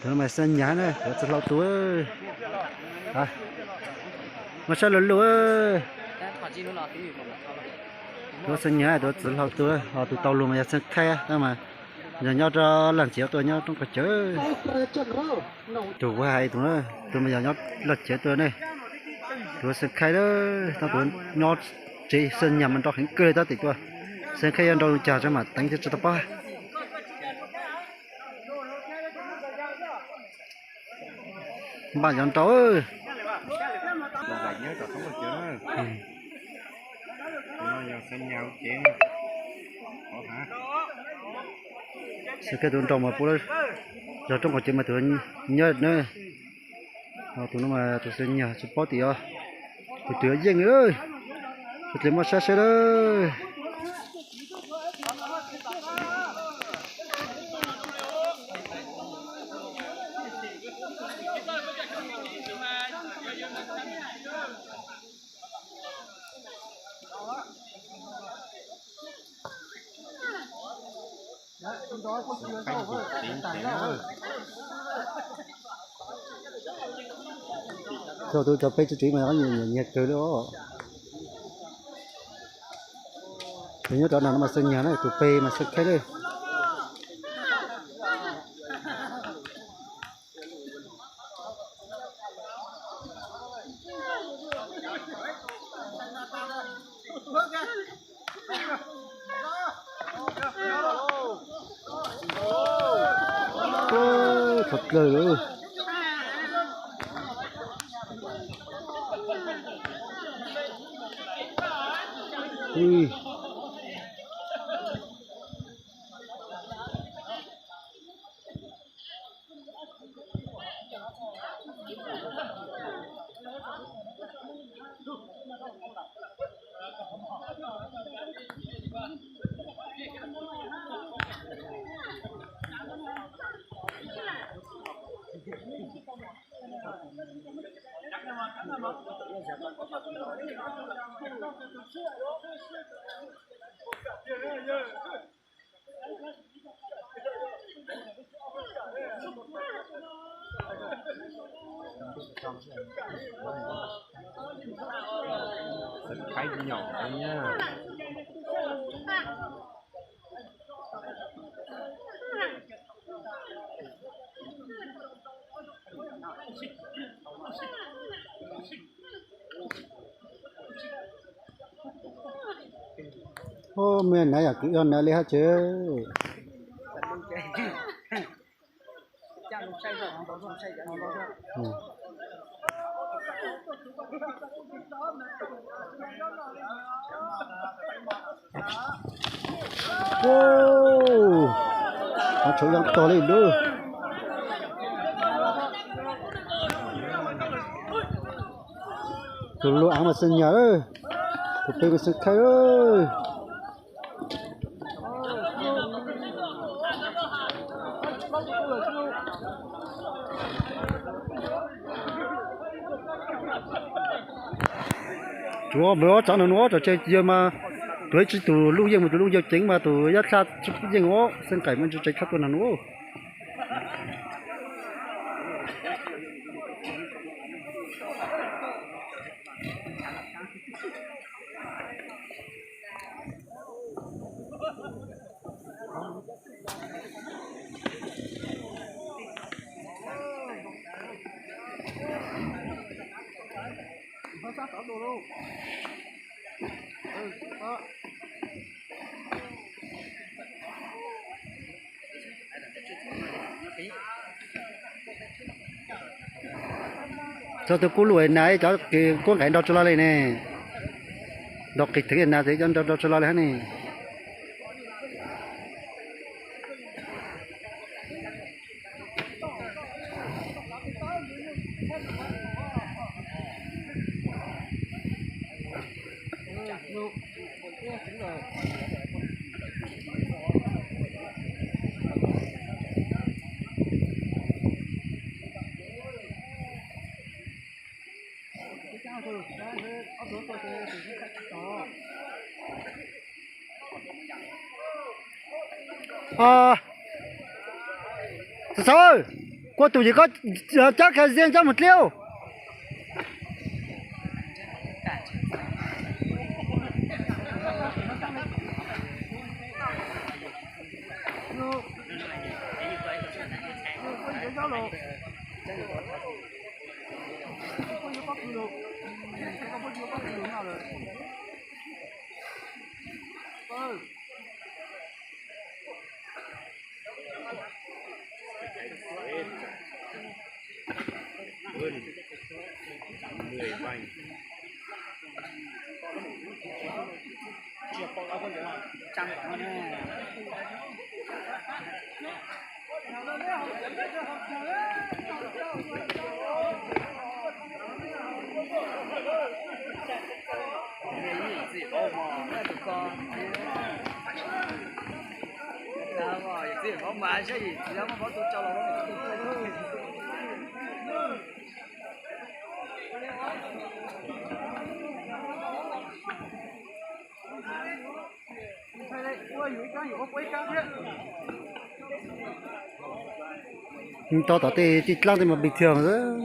Thằng mày sân nhà này, nó rất lâu tuổi. Hả? Mà sao lụi lụi? Nó sân nhà nó rất lâu tuổi, họ tụi tàu luôn mà sân khai á, mà giờ nhau cho lần chiếu tôi nhau trong cái chơi. Tụi qua hai tụi nó, tụi mà giờ nhau lần chiếu tôi này. Tụi sân khai đó, tao tụi nhau chỉ sân nhà mình cho hình cười tao thì tụi. Sân khai ăn đâu chả cho mà đánh cho tao ba. Bạn dọn trâu ơi. Là nhớ tao không có chữa. Nó giờ sinh nhau chuyện. Ủa hả? Sẽ cái tụi trâu mà bố giờ trong cái chuyện mà tụi nhớ nữa. Tụi nó mà tụi sinh nhà tụi bỏ tiền. Tụi tụi riêng ơi. Tụi mà xa xa đó. Cho tôi cho bé cho chị mà có nhiều nhiều nhiệt cười đó. Thì nhớ đó nào nó mà sinh nhà này tụi pê mà sinh cái đi. Ô, thật lời. Ui. Cái nhỏ nha. Ô, mẹ này à, cứ ăn này lấy hết chứ. Ừ. Ô, nó chỗ giang to lên nữa. Tụi lụa mà xin nhớ, tụi tôi xin khai ơi. Chúa bữa chẳng nó cho chơi giờ mà tuổi chỉ tụi lúc giờ mà tụi lúc giờ chính mà tụi nhất xa chút dân ngó xin cải mình chơi khắp tuần nào nữa. Cho tôi cú lùi này cho cái con cái đó cho lại nè, đọc cái thứ này thì cho đó cho lại này. À, sao? Qua tụi chỉ có chắc cái riêng cho một liêu. Hơn 10 vành. To tỏ thì chỉ lăng thì mà bình thường chứ.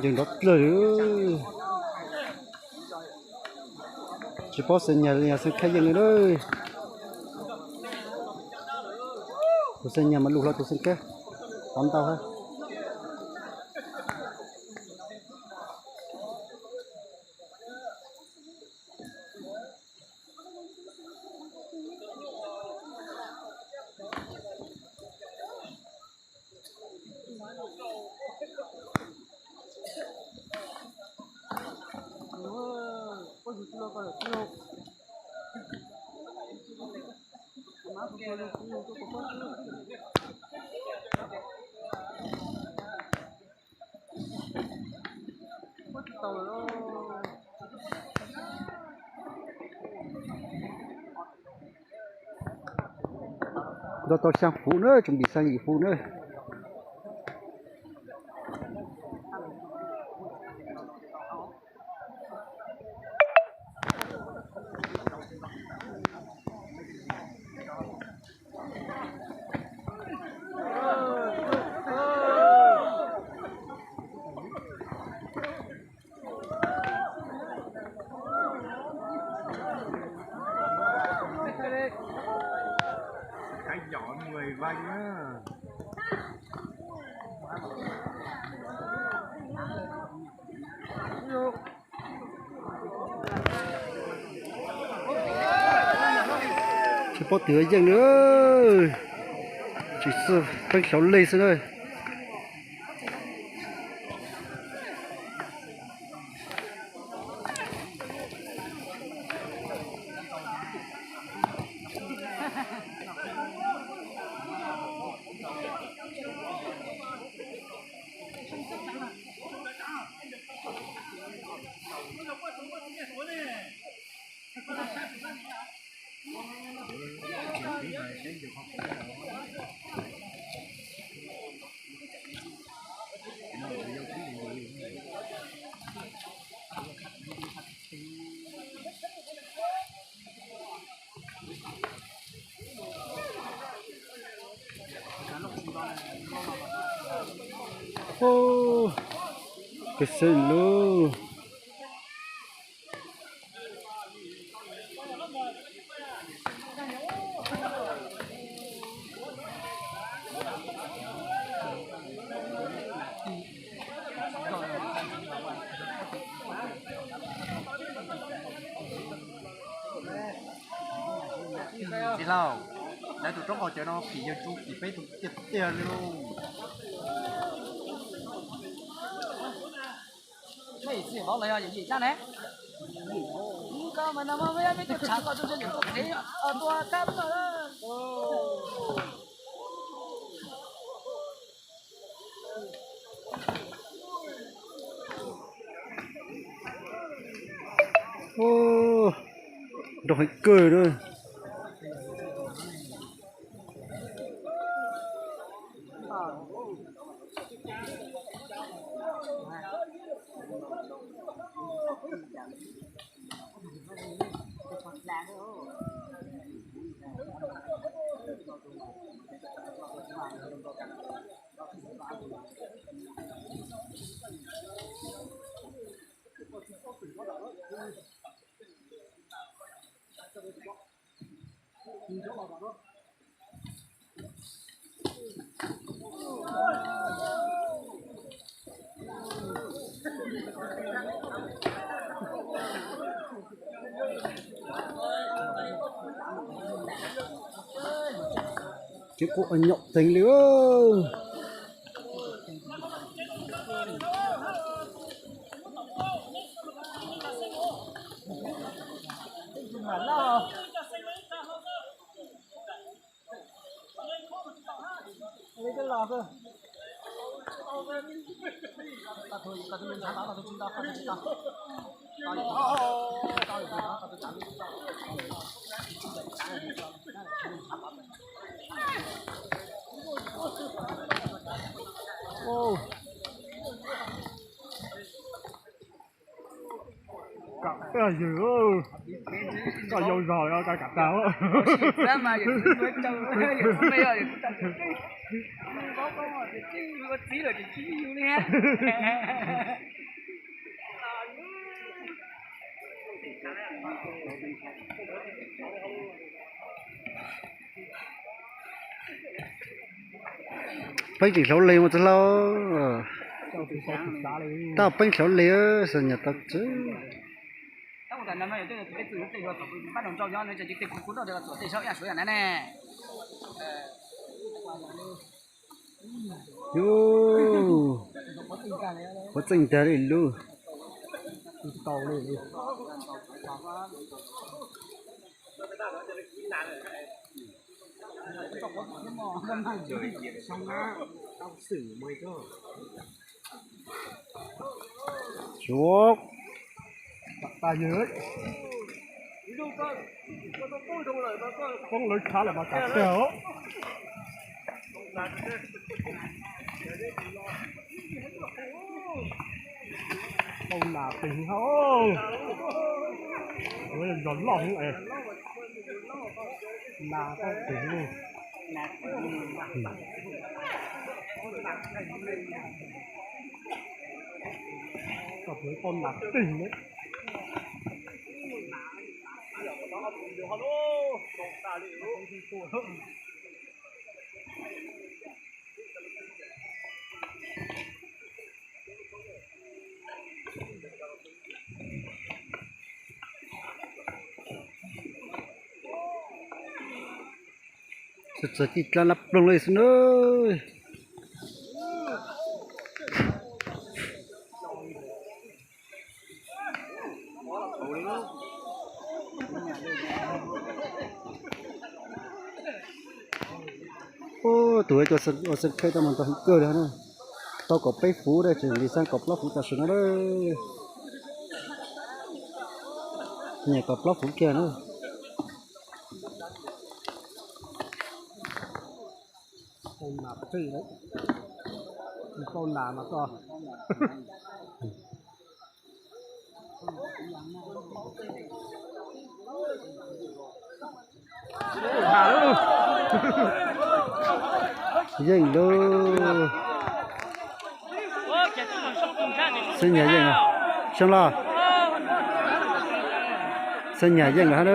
Đừng đốt rồi, chỉ có sinh nhà nhà sinh khai dân rồi, tôi sinh nhà mà lục là tôi sinh cái, bắn tao ha. Đó tôi sang phụ nữa, chuẩn bị sang nghỉ phụ nữa. Cái nhỏ 10 vành á. Chỉ có tưới dân nữa, chỉ sư phân khéo lây xin ơi. Ô, cái xe lô. Đi lâu, để tụi trống họ chờ nó bị dân chú bị mấy tụi chết tiền luôn. Ô, đâu phải cười thôi. Chứ cô nhậu tình nữa. Ô. Cái gì đó, cái dâu rồi cái cặp tao á. Mà có tí là chỉ nè. Bánh chỉ sáu lì một lâu, tao bánh sáu lì sao nhà tao chứ. Yo, có tình ta đi luôn. Tàu đi. Chuột. Ta nhớ. Con lưỡi khá là mà cà xéo. Con là tình không? Ôi giòn lỏng này. Là con tình luôn. Gặp với con là tình đấy. Sợ chỉ là lắp lông lên xuống ơi. Ô, tuổi cho sân ở sân khơi tao mình tao cười đó nè. Tao có bếp phú đây, chuẩn bị sang cọp lóc phú ta xuống nó đây. Nhà cọp lóc phú kia nữa. Con nạp cái đấy, con nà mà to. Dừng đâu. Xin nhà dừng à? Xong rồi. Xin nhà dừng hả đó.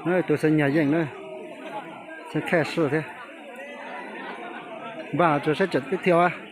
Nói tôi xin nhà dừng nữa. Xin开始thế. Bà tôi sẽ chuẩn tiếp theo à.